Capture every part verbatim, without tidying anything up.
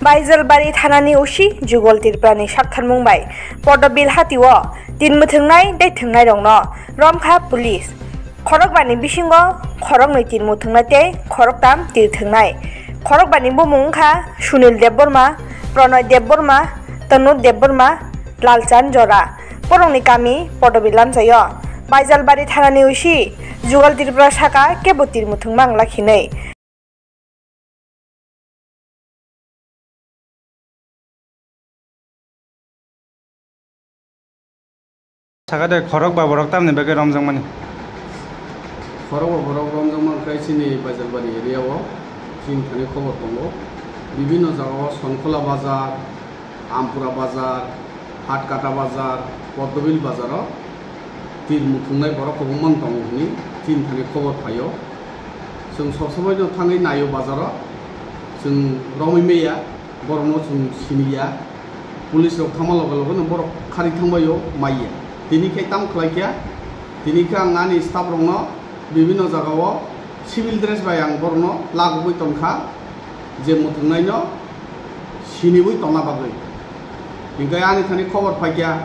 Baijalbari thanani O C Jugal Tripurani saktharmung bai Podobil hatio tin mwthwngnai tei thwngnairokno romkha police. Khorokbani bisingo khoroknwi tin mwthwngnai tei khoroktam tir thwngnai. Khorokbani bumung wngkha Sunil Debbarma, Pronoy Debbarma, Tanur Debbarma, Lalchan Jora. Borokni kami Podobil lamsaio. Baijalbari thanani O C Jugal Tripura saka kebo tir mwthwngma wng lakhinwi. Saka de khorok ba borok tamni bagwi romjakmani? Khorok ba borok romjakma wngkha chini Baijalbari area o, chini thani khobor tongo. Bibinno jaga o Sonkhola bazar, Ampura bazar, Hatkata bazar, Podobil bazaro tir muthungnai borok kwbangma tongo hwnwi chini thani khobor phaio. Chwng sob somoi no thangwi naio bazaro, chwng romwi maya, borokno chwng siniya. Police rok thangma loge loge no borok khari thangbaio maiya. Tini khe tamo khlai kha, tini khe ang ani staff rokno bibinno jagao civil dress bai ang borokno lagogwi tongkha, je muthungnaino siniwi tongna bagwi. Hinkhe ani thani khobor phaikha,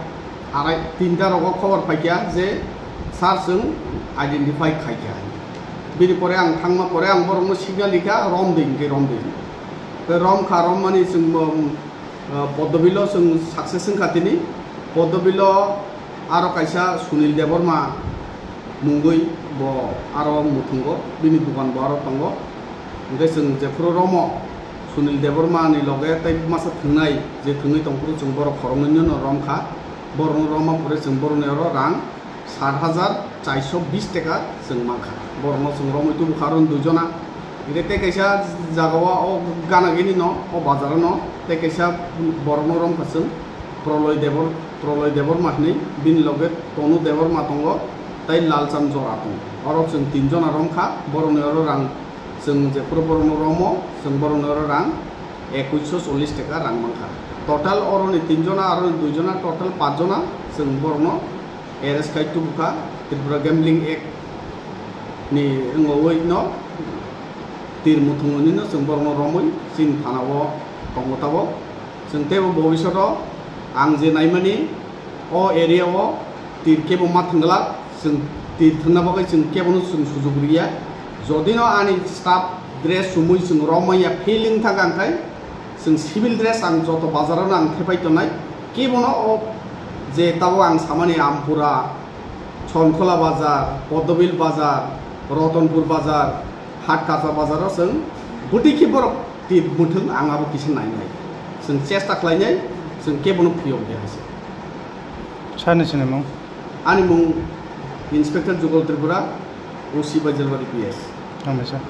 arai tinta rogo khobor phaikha je sir chwng identify khaikha. Bini pore ang thangma pore ang borokno signal rikha, "Romdi," hinkhe romdi. Tei romkha, rommani chwng bo, um, uh, Poddobilo chwng success wngkha tini. Poddobilo aro kaisa Sunil Debbarma mungwi bo aro muthungo, bini dukan bo aro tongo. Hwnkhe chwng jephuru romo Sunil Debbarma ni loge tei masa thwngnai je thwngwi tongphuru chwng borok khoroknwino romkha. Borokno romma pore chwng borokni oro rang sat hajar charsho bis taka chwng mankha. Borokno chwng romwi tubukha aro duijona. Hwnkhe tei kaisa jagao o gana gini no, o bazaro no tei kaisa borokno romkha chwng Proloy Debor-, Proloy Debbarma hwnwi, bini loge Tonu Debbarma tongo, tei Lalchand Jora tongo. Oro chwng tinjona romkha, borokni oro rang chwng jephuru borokno romo, chwng borokni oro rang ekuisho chollish taka rang mankha. Total oroni tinjona, aroni duijona, total pachjona chwng borokno arrest khai tubukha, Tripura Gambling Act ni wngwi no tir muthungwi no chwng borokno romwi chini thana o tongo tabok. Chwng teibo bobishoto ang je naimani o area o tir kebo ma thwngla, chwng tir thwngna bagwi chwng kebono chwng sujuk riya. Jodino ani staff dress chumui chwng romwi ya feeling thangkha, hwnkhe chwng civil dress ang joto bazar o ang thepai tongnai, kebono o je tabok ang samani Ampura, Sonkhola bazar, Podobil bazar, Rotonpur bazar, Hatkata bazar o chwng bwtwi khe borok tir muthung ang abo kisa nainai. Chwng chesta khlainai, chwng kebono phiyok de hai se. Sani sinimung? Ani mung Inspector Jugal Tripura, O C Baijalbari P S. Hambai sir.